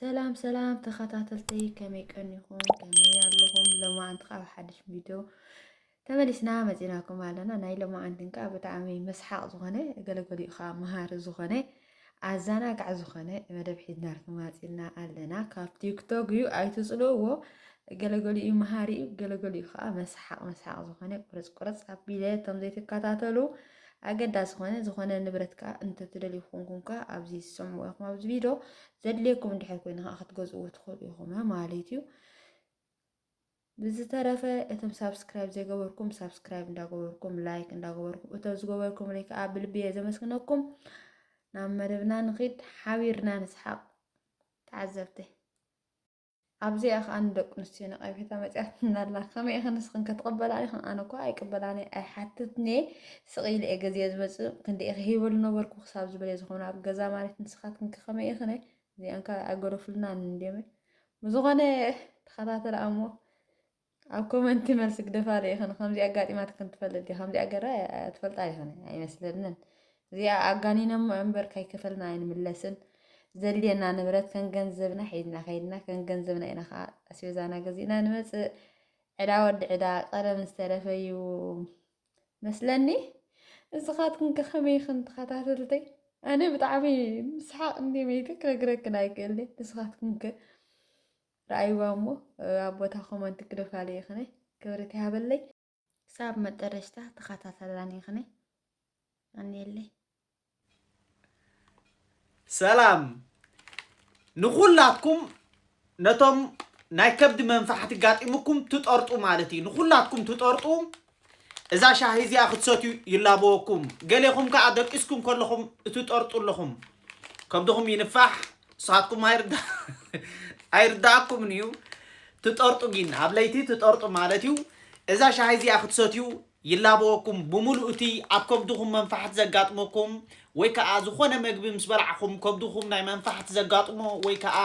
ሰላም ሰላም ተኸታተልተይ፣ ከመይ ቀኒኹም? ከመይ ኣለኹም? ሎማዓንቲ ካብ ሓድሽ ቪድዮ ተመሊስና መፂናኩም ኣለና። ናይ ሎማዓንትን ከዓ ብጣዕሚ መስሓቕ ዝኾነ፣ ገለገሊኡ ከዓ መሃሪ ዝኾነ፣ ኣዘናጋዕ ዝኾነ መደብ ሒዝናልኩም መፂና ኣለና። ካብ ቲክቶክ እዩ፣ ኣይትፅልእዎ። ገለገሊኡ መሃሪ እዩ፣ ገለገሊኡ ከዓ መስሓቕ መስሓቕ ዝኾነ ቁርፅ ቁርፅ ኣቢለ፣ እቶም ዘይትከታተሉ ኣገዳሲ ዝኾነ ዝኾነ ንብረት ከዓ እንተትደልዩ ኮንኩም ከዓ ኣብዚ ዝሰምዑ ኢኹም። ኣብዚ ቪድዮ ዘድልየኩም እንድሕር ኮይኑ ከዓ ክትገዝእዎ ትኽእሉ ኢኹም ማለት እዩ። ብዝተረፈ እቶም ሳብስክራይብ ዘይገበርኩም ሳብስክራይብ እንዳገበርኩም፣ ላይክ እንዳገበርኩም፣ እቶም ዝገበርኩም ለይ ከዓ ብልቢ እየ ዘመስግነኩም። ናብ መደብና ንኺድ፣ ሓቢርና ንስሓቕ። ተዓዘብቲ ኣብዚኣ ከዓ ንደቂ ኣንስትዮ ነቐፌታ መፅያትና ኣላ። ከመይ ኢኽን ንስኽን ከትቕበላ ኢኽን? ኣነ እኮ ኣይቅበላን እየ፣ ኣይሓትትን እየ። ስቕ ኢለ እየ ገዚአ ዝመፅእ። ክንደይ ኢኺ ሂበሉ ነበርኩ ክሳብ ዝበለ ዝኾነ ኣብ ገዛ ማለት ንስኻትክን ከ ከመይ ኢኽን? እዚኣን ከ ኣይገደፉልናን እንድዮም። ብዝኾነ ተኸታተላ እሞ ኣብ ኮመንቲ መልሲ ግደፋለ ኢኽን። ከምዚ ኣጋጢማትክን ትፈልጥ ድያ? ከምዚ ኣገራ ትፈልጣ ኢኽን? ኣይመስለንን። እዚኣ ኣጋኒኖም እምበር ካይከፈልና ኣይንምለስን። ዘድልየና ንብረት ከም ገንዘብና ሒዝና ከይድና ከም ገንዘብና ኢና ከዓ ኣስቤዛና ገዚእና ንመፅእ። ዕዳ ወዲ ዕዳ ቀደም ዝተረፈ እዩ መስለኒ። ንስኻትክን ከ ከመይ ኢኽን ተኸታተልተይ? ኣነ ብጣዕሚ ምስሓቕ እንዲ መይተ ክነግረክን ኣይክእልን። ንስኻትክን ከ ረኣይዋ እሞ ኣብ ቦታ ኮመንት ግደፋለ ኢኽን። ክብረት ይሃበለይ። ክሳብ መጠረሽታ ተኸታተላኒ ኢኽን። ቀንየለይ። ሰላም ንኹላትኩም፣ ነቶም ናይ ከብዲ መንፋሕቲ ጋጢሙኩም ትጠርጡ ማለት እዩ። ንኹላትኩም ትጠርጡ እዛ ሻሂ እዚኣ ክትሰትዩ ይላበወኩም። ገሌኹም ከኣ ደቂስኩም ከለኹም እትጠርጡ ኣለኹም። ከብድኹም ይንፋሕ፣ ንስኻትኩም ኣይርዳ ኣይርዳእኩምን እዩ። ትጠርጡ ግን ኣብ ለይቲ ትጠርጡ ማለት እዩ። እዛ ሻሂ እዚኣ ክትሰትዩ ይላበወኩም። ብምሉእ እቲ ኣብ ከብድኹም መንፋሕቲ ዘጋጥመኩም ወይ ከዓ ዝኾነ መግቢ ምስ በላዕኹም ከብድኹም ናይ መንፋሕቲ ዘጋጥሞ ወይ ከዓ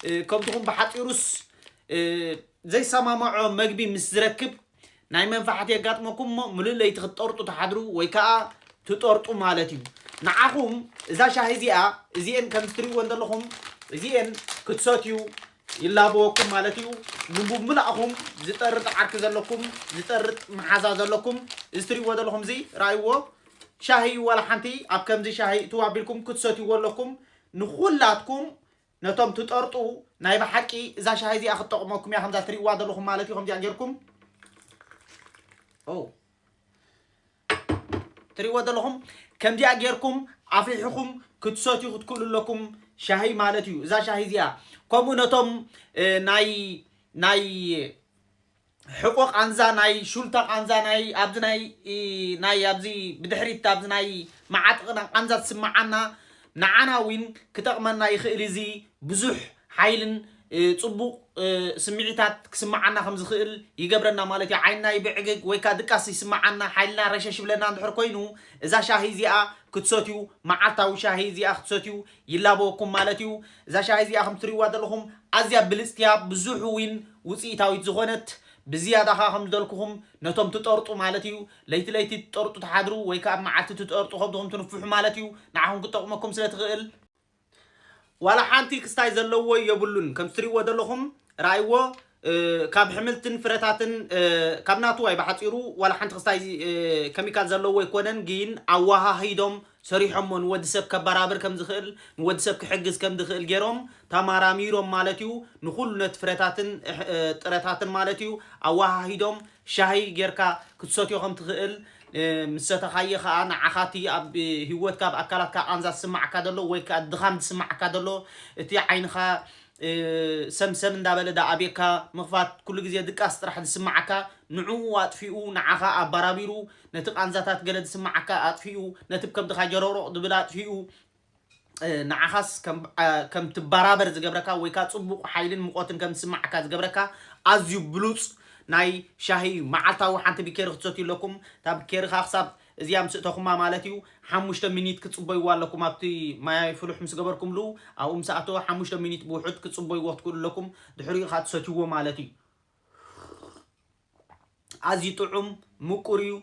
እ፣ ከብድኹም ብሓፂሩስ እ፣ ዘይሰማምዖ መግቢ ምስ ዝረክብ ናይ መንፋሕቲ የጋጥመኩም እሞ ምሉእ ለይቲ ክትጠርጡ ትሓድሩ ወይ ከዓ ትጠርጡ ማለት እዩ። ንዓኹም እዛ ሻሂ እዚኣ እዚኤን ከም ትሪእወን ዘለኹም እዚኤን ክትሰትዩ ይላበወኩም ማለት እዩ። ንብምላእኹም ዝጠርጥ ዓርኪ ዘለኩም ዝጠርጥ መሓዛ ዘለኩም እዚ ትሪእዎ ዘለኹም እዚ ረኣይዎ ሻሂ ዋላ ሓንቲ ኣብ ከምዚ ሻሂ እትው ኣቢልኩም ክትሰትይዎ ኣለኩም። ንኹላትኩም ነቶም ትጠርጡ ናይ ብሓቂ እዛ ሻሂ እዚኣ ክትጠቕመኩም እያ። ከምዛ ትሪእዋ ዘለኹም ማለት እዩ። ከምዚኣ ጌርኩም ኦ ትሪእዎ ዘለኹም ከምዚኣ ጌርኩም ኣፍሊሕኹም ክትሰትዩ ክትክእሉ ኣለኩም ሻሂ ማለት እዩ። እዛ ሻሂ እዚኣ ከምኡ ነቶም እ፣ ናይ ናይ ሕቆ ቃንዛ ናይ ሹልታ ቃንዛ ናይ ኣብዚ ናይ እ፣ ናይ ኣብዚ ብድሕሪት ኣብዚ ናይ መዓጥቕና ቃንዛ ትስምዓና ንዓና እውን ክጠቕመና ይኽእል። እዚ ብዙሕ ሓይልን እ፣ ፅቡቕ እ፣ ስምዒታት ክስምዓና ከም ዝኽእል ይገብረና ማለት እዩ። ዓይንና ይብዕግግ ወይ ከዓ ድቃስ ይስምዓና፣ ሓይልና ረሸሽ ይብለና እንድሕር ኮይኑ እዛ ሻሂ እዚኣ ክትሰትዩ፣ መዓልታዊ ሻሂ እዚኣ ክትሰትዩ ይላበወኩም ማለት እዩ። እዛ ሻሂ እዚኣ ከም ትሪእዋ ዘለኹም ኣዝያ ብልፅቲ እያ፣ ብዙሕ እውን ውፅኢታዊት ዝኾነት ብዝያዳ ከዓ ከም ዝደልኩኹም ነቶም ትጠርጡ ማለት እዩ። ለይቲ ለይቲ ትጠርጡ ትሓድሩ ወይ ከዓ ኣብ መዓልቲ ትጠርጡ ከብድኹም ትንፍሑ ማለት እዩ። ንዓኹም ክትጠቕመኩም ስለ ትኽእል ዋላ ሓንቲ ክስታይ ዘለዎ የብሉን። ከም ትሪእዎ ዘለኹም ረኣይዎ እ፣ ካብ ሕምልትን ፍረታትን እ፣ ካብ ናቱ ዋይ ብሓፂሩ ዋላ ሓንቲ ክስታይ እ፣ ከሚካል ዘለዎ ኣይኮነን። ግን ኣወሃሂዶም ሰሪሖሞ ንወዲ ሰብ ከባራብር ከም ዝኽእል ንወዲ ሰብ ክሕግዝ ከም ዝኽእል ገይሮም ተማራሚሮም ማለት እዩ። ንኹሉ ነቲ ፍረታትን እ፣ ጥረታትን ማለት እዩ ኣወሃሂዶም ሻሂ ጌርካ ክትሰትዮ ከም ትኽእል እ፣ ምስ ሰተኻዮ ከዓ ንዓኻ እቲ ኣብ እ፣ ህይወትካ ኣብ ኣካላትካ ቃንዛ ዝስማዓካ ዘሎ ወይ ከዓ ድኻም ዝስማዓካ ዘሎ እቲ ዓይንኻ እ፣ ሰምሰም እንዳበለ ዳ ኣቤካ ምኽፋት ኩሉ ግዜ ድቃስ ጥራሕ ዝስማዓካ ንዕኡ ኣጥፊኡ ንዓኻ ኣባራቢሩ ነቲ ቃንዛታት ገለ ዝስማዓካ ኣጥፊኡ ነቲ ከብድኻ ጀሮሮቕ ዝብል ኣጥፊኡ እ፣ ንዓኻስ ከም እ፣ ከም ትበራበር ዝገብረካ ወይ ከዓ ፅቡቕ ሓይልን ሙቐትን ከም ዝስማዓካ ዝገብረካ ኣዝዩ ብሉፅ ናይ ሻሂ መዓልታዊ ሓንቲ ብኬሪ ክትሰትዩ ኣለኩም። እታ ብኬሪ ከዓ ክሳብ እዚኣ ምስ እተኹማ ማለት እዩ ሓሙሽተ ሚኒት ክትፅበይዋ ኣለኩም። ኣብቲ ማይ ፍሉሕ ምስ ገበርኩምሉ ኣብኡ ምስ ኣተወ ሓሙሽተ ሚኒት ብውሑድ ክትፅበይዎ ክትክእሉ ኣለኩም። ድሕሪኡ ከዓ ትሰትይዎ ማለት እዩ። ኣዝዩ ጥዑም ምቁር እዩ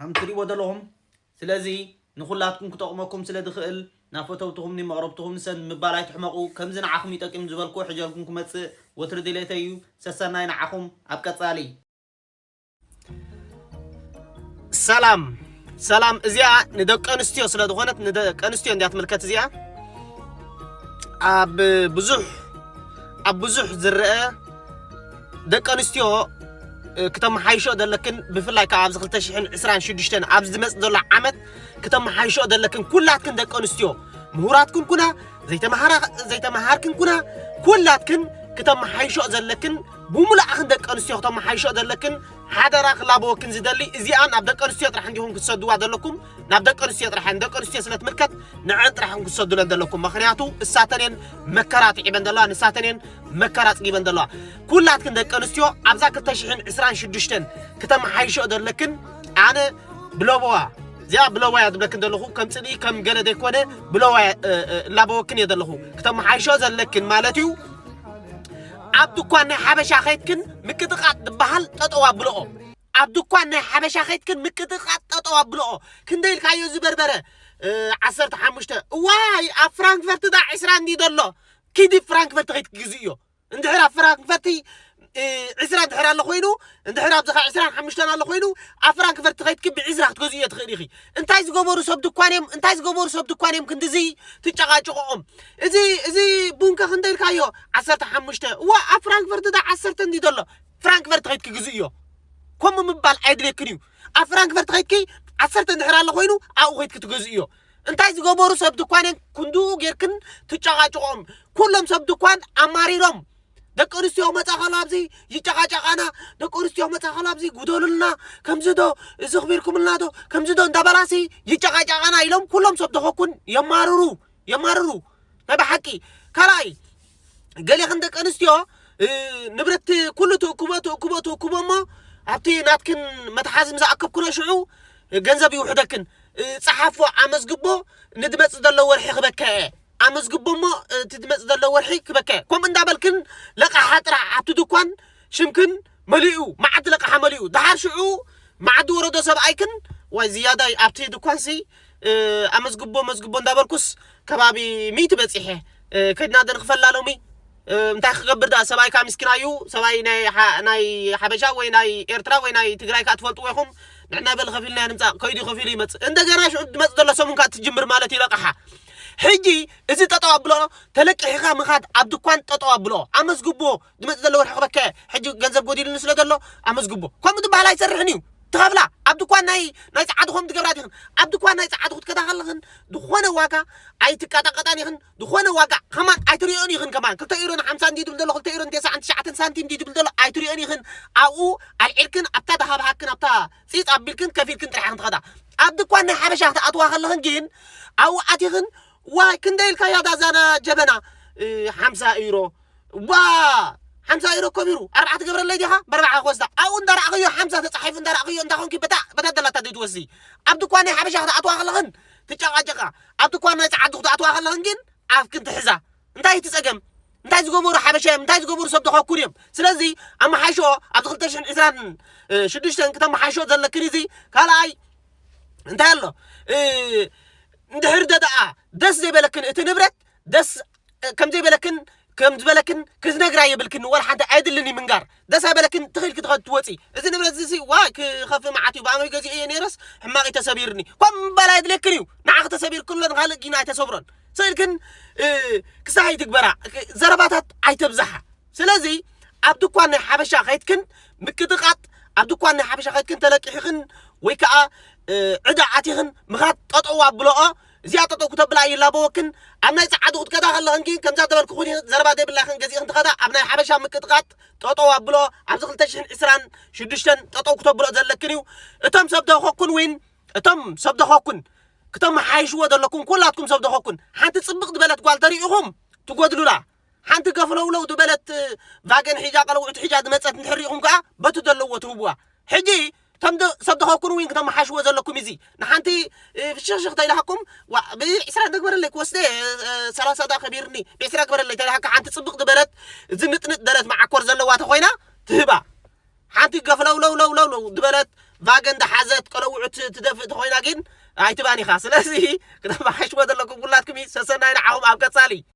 ከም ትሪእዎ ዘለኹም። ስለዚ ንኹላትኩም ክጠቕመኩም ስለ ዝኽእል ናብ ፈተውትኹምኒ መቕረብትኹምኒ ሰን ምባል ኣይትሕመቑ። ከምዚ ንዓኹም ይጠቅም ዝበልኩ ሕጀልኩም ክመጽእ ወትሪ ድሌተይ እዩ። ሰሰናይ ንዓኹም። ኣብ ቀጻሊ። ሰላም ሰላም። እዚኣ ንደቂ ኣንስትዮ ስለ ዝኾነት ንደቂ ኣንስትዮ እንዲያ ትምልከት። እዚኣ ኣብ ብዙሕ ኣብ ብዙሕ ዝረአ ደቂ ኣንስትዮ፣ እ፣ ክተመሓይሾ ዘለክን፣ ብፍላይ ከዓ ኣብዚ ክልተ ሽሕን ዕስራን ሽዱሽተን ኣብ ዝመጽእ ዘሎ ዓመት ክተመሓይሾ ዘለክን ኩላትክን ደቂ ኣንስትዮ፣ ምሁራትክን ኩና ዘይተመሃራ ዘይተመሃርክን ኩና፣ ኩላትክን ክተመሓይሾ ዘለክን፣ ብሙሉኣኽን ደቂ ኣንስትዮ ክተመሓይሾ ዘለክን ሓደራ ክላበወክን ዝደሊ። እዚኣ ናብ ደቂ ኣንስትዮ ጥራሕ እንዲኹም ክትሰድዋ ዘለኩም፣ ናብ ደቂ ኣንስትዮ ጥራሕ፣ ንደቂ ኣንስትዮ ስለ ትምልከት ንዐን ጥራሕ ክትሰዱለን ዘለኩም። ምኽንያቱ እሳተን እየን መከራ ትዒበን ዘለዋ፣ ንሳተን እየን መከራ ኣጽጊበን ዘለዋ። ኩላትክን ደቂ ኣንስትዮ ኣብዛ ክልተ ሽሕን ዕስራን ሽዱሽተን ክተመሓይሾ ዘለክን፣ ኣነ ብለበዋ፣ እዚኣ ብለበዋ እያ ዝብለክን ዘለኹ፣ ከም ጽልኢ ከም ገለ ዘይኮነ፣ ብለበዋ እየ፣ እ፣ እ፣ እላበወክን እየ ዘለኹ። ክተመሓይሾ ዘለክን ማለት እዩ። ኣብ ድኳን ናይ ሓበሻ ኸይድክን ምቅጥቃጥ ዝበሃል ጠጠው ኣብልኦ። ኣብ ድኳን ናይ ሓበሻ ኸይድክን ምቅጥቃጥ ጠጠው ኣብልኦ። ክንደይ ኢልካዮ እዚ በርበረ? እ፣ ዓሰርተ ሓሙሽተ። እዋይ፣ ኣብ ፍራንክፈርት ዳ ዕስራ እንዲ ዘሎ? ኪዲ ፍራንክፈርት ኸይድኪ ግዝእዮ። እንድሕር ኣብ ፍራንክፈርት፣ እ፣ ዕስራ እንድሕር ኣሎ ኮይኑ፣ እንድሕር ኣብዚ ኸዓ ዕስራን ሓሙሽተን ኣሎ ኮይኑ፣ ኣብ ፍራንክፈርት ኸይድኪ ብዕስራ ክትገዝእዮ ትኽእሊ ኢኺ። እንታይ ዝገበሩ ሰብ ድኳን እዮም? እንታይ ዝገበሩ ሰብ ድኳን እዮም ክንድዚ ትጨቃጭቆኦም? እዚ፣ እዚ ቡንከ ክንደይ ኢልካዮ? ዓሰርተ ሓሙሽተ። እዋ፣ ኣብ ፍራንክፈርት ዳ ዓሰርተ እንዲ ዘሎ? ፍራንክፈርት ኸይድኪ ግዝእዮ። ከምኡ ምባል ኣይድልየክን እዩ። ኣብ ፍራንክፈርት ኸይድኪ ዓሰርተ እንድሕር ኣሎ ኮይኑ፣ ኣብኡ ኸይድኪ ትገዝእዮ። እንታይ ዝገበሩ ሰብ ድኳን እዮም ክንድኡ ጌርክን ትጨቃጭቆም? ኩሎም ሰብ ድኳን ኣማሪሮም። ደቂ ኣንስትዮ መጻ ከሎ ኣብዚ ይጨቃጨቃና፣ ደቂ ኣንስትዮ መጻ ከሎ ኣብዚ ጉደሉልና፣ ከምዚ ዶ፣ እዚ ክቢርኩምልና ዶ፣ ከምዚ ዶ እንዳበላሲ ይጨቃጨቃና ኢሎም ኩሎም ሰብ ደኸኩን የማርሩ፣ የማርሩ። ናይ ብሓቂ። ካልኣይ፣ ገሌኽን ደቂ ኣንስትዮ፣ እ፣ ንብረት ኩሉ ትእክቦ፣ ትእክቦ፣ ትእክቦ እሞ ኣብቲ ናትክን መትሓዚ ምስ ኣከብክኖ ሽዑ ገንዘብ ይውሕደክን። እ፣ ጸሓፎ፣ ኣመዝግቦ፣ ንድመጽእ ዘሎ ወርሒ ክበካ እየ። ኣመዝግቦ እሞ፣ እ፣ እቲ ድመጽእ ዘሎ ወርሒ ክበካ እየ። ከምኡ እንዳበልክን ለቃሓ ጥራሕ ኣብቲ ድኳን ሽምክን መሊኡ፣ መዓት ለቃሓ መሊኡ። ደሓር ሽዑ መዓት ወረዶ ሰብኣይክን፣ ዋይ ዝያዳይ ኣብቲ ድኳንሲ፣ እ፣ ኣመዝግቦ፣ መዝግቦ እንዳበልኩስ ከባቢ ሚእቲ በጺሐ። እ፣ ከድና ዶ ንኽፈላ ሎሚ? እ፣ እንታይ ክገብር ደኣ? ሰብኣይ ከኣ ምስኪን እዩ። ሰብኣይ ናይ ሓ-፣ ናይ ሓበሻ ወይ ናይ ኤርትራ ወይ ናይ ትግራይ ከኣ ትፈልጥዎ ኢኹም። ንሕና በል ከፊልና ንምጻእ። ከይዱ ከፊሉ ይመጽእ። እንደገና ሽዑ ዝመጽእ ዘሎ ሰሙን ከኣ ትጅምር ማለት እዩ ለቃሓ። ሕጂ እዚ ጠጠው ኣብሎ፣ ተለቂሕኻ ምኻድ ኣብ ድኳን ጠጠው ኣብሎ። ኣመዝግቦ፣ ዝመጽእ ዘሎ ወርሒ ክበከ፣ ሕጂ ገንዘብ ጎዲሉኒ ስለ ዘሎ ኣመዝግቦ። ከምኡ ዝበሃል ኣይሰርሕን እዩ። ትኸፍላ። ኣብ ድኳን ናይ፣ ናይ ጸዓዱ ከም ትገብራ ዲኽን? ኣብ ድኳን ናይ ጸዓዱ ክትከዳ ከለኽን ዝኾነ ዋጋ ኣይትቀጣቀጣን ኢኽን፣ ዝኾነ ዋጋ ከማን ኣይትሪኦን ኢኽን። ከማን ክልተ ዩሮን ሓምሳ እንዲ ድብል ዘሎ፣ ክልተ ዩሮን ተስዓን ትሽዓተን ሳንቲም እንዲ ድብል ዘሎ ኣይትሪኦን ኢኽን። ኣብኡ ኣልዒልክን ኣብታ ደሃብሃክን ኣብታ ጺጽ ኣቢልክን ከፊልክን ጥራሕ ኢኽን ትኸዳ። ኣብ ድኳን ናይ ሓበሻ ክትኣትዋ ከለኽን ግን ኣብኡ ኣቲኽን፣ ዋይ ክንደይ ኢልካያ ዳዛና ጀበና? እ፣ ሓምሳ ዩሮ። ዋ፣ ሓምሳ ዩሮ ከቢሩ። ኣርባዕተ ገብረለይ ዲኻ? በርባዓ ክወስዳ። ኣብኡ እንዳረኣኽዮ ሓምሳ ተጻሒፉ እንዳረኣኽዮ እንዳ ኾንኪ በታ፣ በታ ደላታ ደይ ትወስዲ። ኣብ ድኳን ናይ ሓበሻ ክትኣትዋ ከለኽን ትጨቃጨቃ። ኣብ ድኳን ናይ ጸዓዱ ክትኣትዋ ከለኽን ግን ኣፍክን ትሕዛ። እንታይ እቲ ጸገም? እንታይ ዝገበሩ ሓበሻ እዮም? እንታይ ዝገበሩ ሰብ ተኸኩር እዮም? ስለዚ ኣመሓይሽኦ ኣብዚ ክልተ ሽሕን ዕስራን ሽዱሽተን ክተመሓይሽኦ ዘለክን እዚ ካልኣይ እንታይ ኣሎ? እ፣ እንድሕር ደ ደኣ ደስ ዘይበለክን እቲ ንብረት ደስ፣ እ፣ ከም ዘይበለክን ከም ዝበለክን ክትነግራ የብልክን። ወላ ሓንቲ ኣይድልን እዩ ምንጋር። ደስ ኣይበለክን ትኽእል ክትኸድ ትወፂ። እዚ ንብረት እዚ ሲ፣ ዋይ፣ ክኸፍእ መዓት እዩ። ብኣመይ ገዚኦ እየ ነይረስ ሕማቕ እዩ ተሰቢርኒ። ኮም ምባል ኣይድለክን እዩ። ንዓኺ ተሰቢርክሎ ንኻልእ ጊና ኣይተሰብሮን። ስእልክን፣ እ፣ ክሳይ ትግበራ። ዘረባታት ኣይተብዝሓ። ስለዚ ኣብ ድኳን ናይ ሓበሻ ከይትክን ምቅጥቃጥ፣ ኣብ ድኳን ናይ ሓበሻ ከይትክን ተለቂሕኽን ወይ ከዓ፣ እ፣ ዕዳ ኣቲኽን ምኻድ ጠጠው ኣብልኦ። እዚኣ ጠጠው ክተብላ ይላበወክን። ኣብ ናይ ጸዓዱ ክትከዳ ከለኽን ግን ከምዛ ተበልክኹን ዘረባ ዘይብላኽን ገዚእኽን ትኸዳ። ኣብ ናይ ሓበሻ ምቅጥቃጥ ጠጠው ኣብልኦ። ኣብዚ ክልተ ሽሕን ዕስራን ሽዱሽተን ጠጠው ክተብልኦ ዘለክን እዩ። እቶም ሰብ ደኸኩን ዊን፣ እቶም ሰብ ደኸኩን ክተመሓይሽዎ ዘለኩም ኩላትኩም ሰብ ደኸኩን፣ ሓንቲ ጽብቕ ዝበለት ጓል ተሪኢኹም ትጎድሉላ። ሓንቲ ገፍለውለው ዝበለት ቫገን ሒጃ ቀለውዕቲ ሒጃ ዝመጸት እንድሕር ሪኢኹም ከኣ በቲ ዘለዎ ትህብዋ። ሕጂ እቶም ደ-፣ ሰብ ደኸኩን እውን ክተመሓሽዎ ዘለኩም እዚ ንሓንቲ፣ እ፣ ፍሽኽሽኽ ተይልሃኩም፣ ዋ፣ ብዕስራ ግበረለይ ክወስደ፣ እ፣ እ፣ ሰላሳ ዳ ከቢርኒ፣ ብዕስራ ግበረለይ ተይልሃካ ሓንቲ ጽብቕ ዝበለት ዝንጥንጥ ዝበለት መዓኮር ዘለዋ ተኾይና ትህባ። ሓንቲ ገፍለውለውለውለው ዝበለት ቫገን ዝሓዘት ቀለውዕት ትደፍእ ተኾይና ግን ኣይትባን ኢኻ። ስለዚ ክተመሓሽዎ ዘለኩም ኩላትኩም እዩ። ሰሰናይ ንዓኹም። ኣብ ቀጻሊ